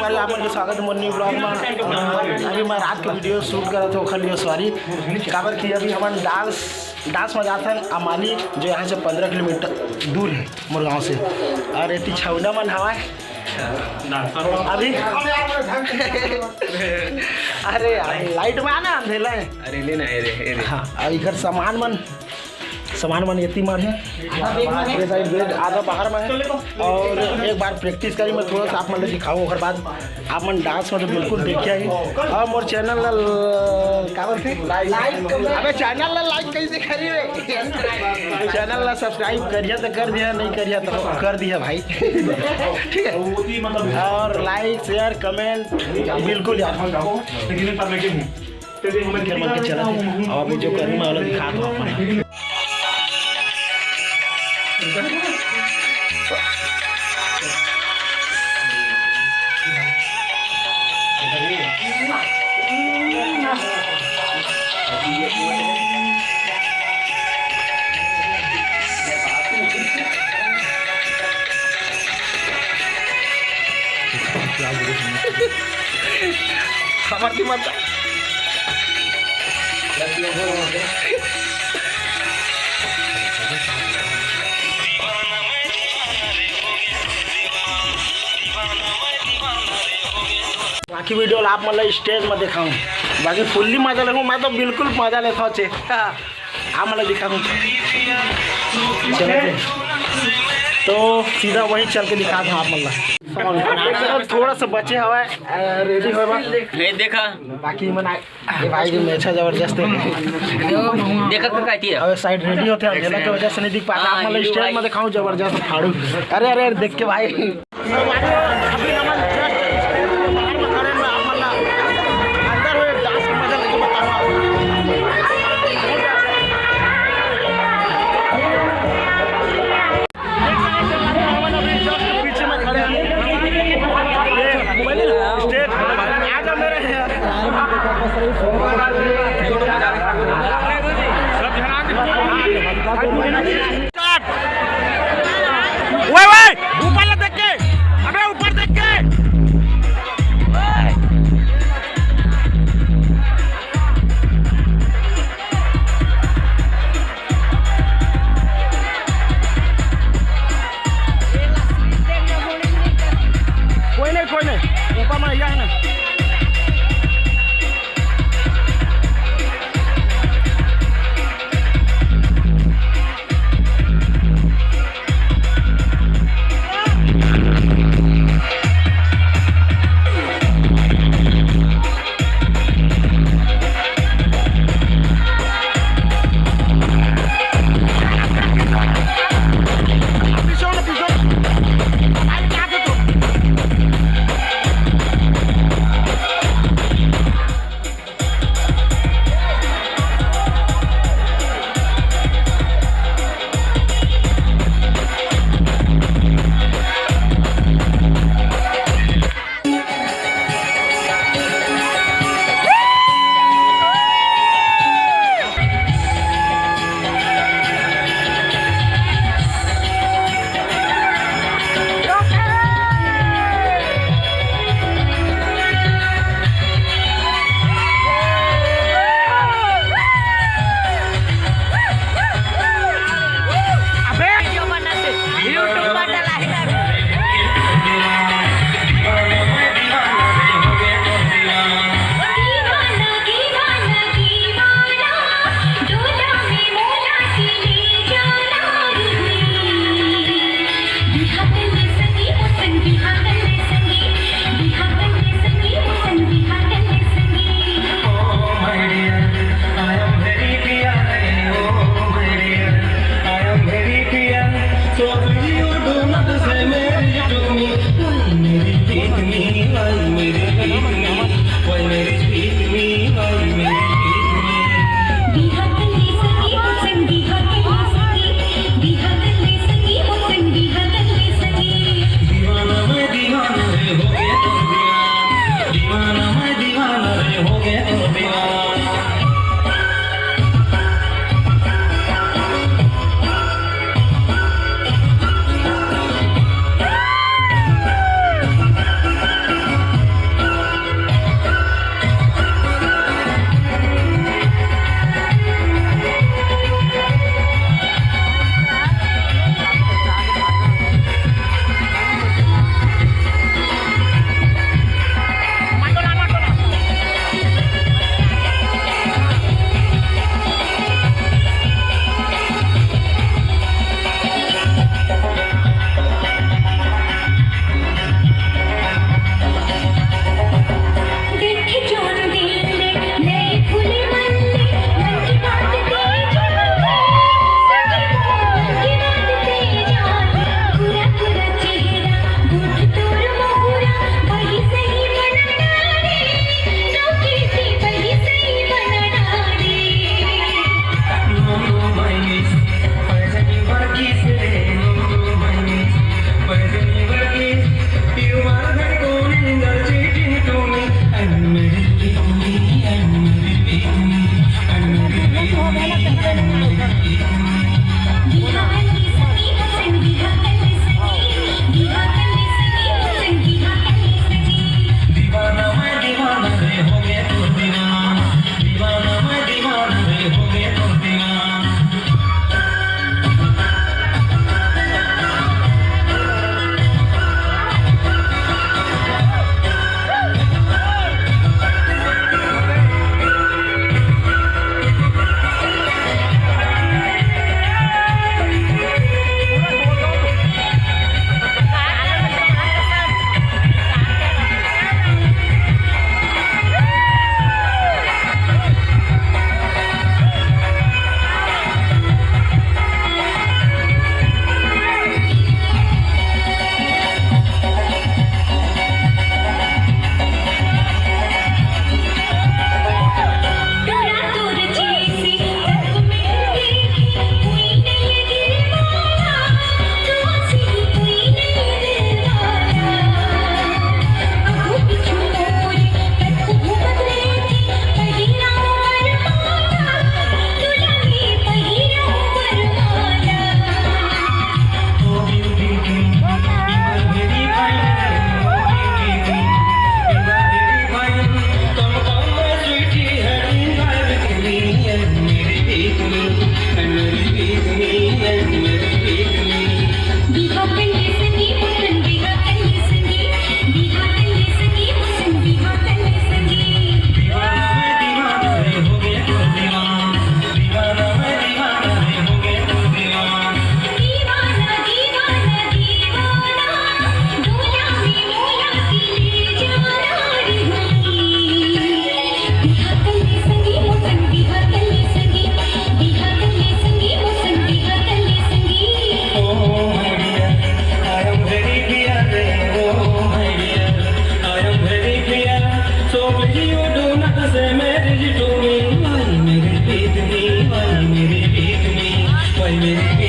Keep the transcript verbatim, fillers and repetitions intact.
अरे, आप मन के स्वागत हे मोर न्यू ब्लॉग में। अभी मैं रात के वीडियो शूट करत हूँ, ओखर लिए सॉरी, काबर कि अभी हमन डांस डांस में जात हन अमाली, जो यहाँ से पंद्रह किलोमीटर दूर है मोर गाँव से। और एती छौना मन हवाए अभी। अरे यार, लाइट में आना, अंधेला है। अरे लेना है रे, ये रे। हाँ, और इधर सामान मन, सामान मन एती मार है। ये साइड बेड आधा बाहर में है। और एक बार प्रैक्टिस करी, मैं थोड़ा सा आप मन ल दिखाऊँ, ओकर बाद आप मन डांस में तो बिल्कुल देखिया ही। और मोर चैनल ला ल-, का बोलथे? लाइक। अबे चैनल ला लाइक कैसे करी रे? चैनल ला सब्सक्राइब करिया तो कर दिया, नहीं करिया तो कर दिया भाई। ठीक है, और लाइक, शेयर, कमेंट बिल्कुल यार। फिर मन के चला थे। अब अभी जो करूँ मैं, वाला दिखा दो अपन। हमार दिमाग का बाकी वीडियो ला आप मन ला स्टेज में दिखाऊं, बाकी फुल्ली मजा लेहूं। मैं तो बिल्कुल मजा लेथों चे। आप मन ला दिखाऊं। चलो फिर। तो सीधा वहीं चल के दिखाथों आप मन ला। थोड़ा सा बचे हवा है, रेडी होए बा। नहीं देखा। बाकी मन आए। ये भाई भी मेछा जबरदस्त है। देखा का कहती है? अबे साइड रेडी होते हैं, अंधेला की वजह से नहीं दिख पाता। हाँ, आप मतलब ये स्टाइल भाई। में दिखाऊं, जबरदस्त फाड़ू। अरे, अरे, अरे, देख के भाई। अभी नमन just बाहर में खड़े हैं, आप मतलब अंदर हो, एक डांस का मजा लेके बताऊंगा। अभी just पीछे में खड़े हैं। ये स्टेज, आजा मेरे। Start। ओए, ओए, ऊपर ला देख के, अबे ऊपर देख के। कोई नहीं, कोई नहीं, ऊपर में यह है ना। अबे! वीडियो बनाते, YouTube पर डाला है। मेरे पेट में, ओए मेरे